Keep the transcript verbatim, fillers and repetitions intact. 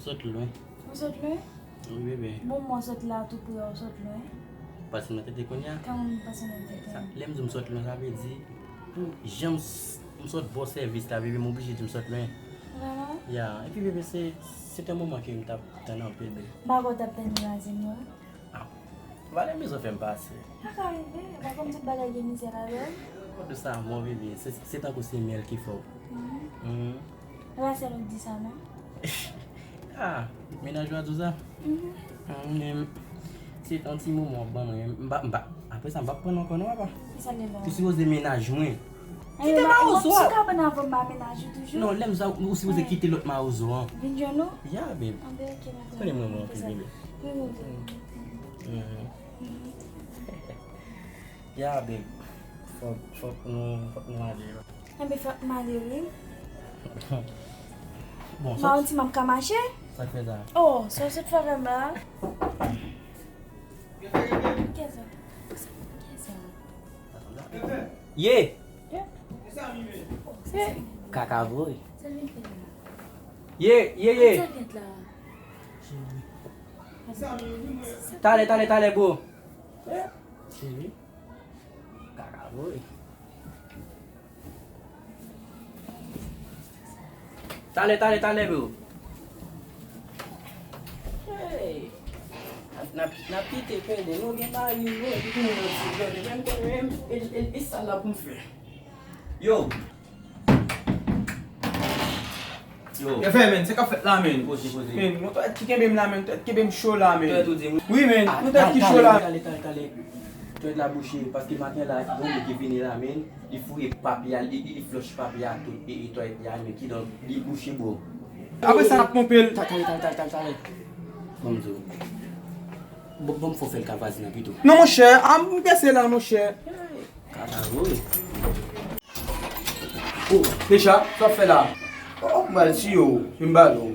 Sot lwen. Ou sot lwen? Wi, bebe. Bon, mwen sot la tou pre, ou sot lwen. Pase nan tete kounye a. Kòman m pase nan tete? Sa, lè m di m sot lwen, sa vle di pou jan m s- m sot ba w sèvis la, bebe, m oblije di m sot lwen. Vrèman? Ya, epi, bebe, se, se te moman ke m t ap tann anpil, bebe. M pa kwè w t ap tann imajin mwen. Ah, valè mizè fè m pase. Sa ka rive, pa konn tout bagay gen mizè ladan l. Konn sa, move byen. Se, se tankou se myèl ki fè w. Mhm. Mhm. E pa sèl ou k di sa, non? Ah, mennaj ou a di w sa? Mhm. Mhm, men se yon ti moman w ap ban mwen. M pa, m pa, apre sa, m p ap pran ankò non, papa. Ki sa l gen ban w? Ou sipoze mennaj mwen. Kite mawozo a. Ou ka ban avan m pa mennaj ou toujou? Non, lè m sa, ou sipoze kite lòt mawozo an. Vin jwenn ou? Ya, babe. Anben, ok, m ap konnen mwen, mwen, ok, baby. Wi, wi, wi. Mhm. Ya, babe. Fòk, fòk nou, fòk nou ale. Enben, fòk m ale, wi. Bon, m pa yon ti m ap ka mache. Sa k fè sa? Oh, sa w sot fè avè m la? Kiyès sa? Kiyès sa? Ye! Kaka voye. Ye, ye, ye. Talè, talè, talè, bro. Cheri. Kaka voye. Talè, talè, talè, bro. Hey. N ap, n ap kite pede. Nou gen mari nou, epi pou nou nan ti blòde. Menm konnen menm, e, e, e sa la pou m fè. Yo. Yo. Evè, men, se k ap fèt la, men. Poze, poze. Men, mwen tèt ki kenbe m la, men, tèt kenbe m cho la, men. Tèt ou di m. Wi, men, mwen tèt ki cho la. Talè, talè, talè. Tèt la bouche, paske maten la, gon moun ki vini la, men. Li fouye papye a, li, li, li flòch papye a tout, e, e twalèt li a, men kidonk, li bouche, bro. Apre sa, n ap ponpe l. Ta-, talè, talè, talè, talè, talè. Ban m di w. Bon, bon, fò fè l ka vwazen an pito. Non, monchè, a m pèse la, monchè. Kaka voye. Oh, Decha, sa w ap fè la? Oh, m pral tiye w, m ba nou.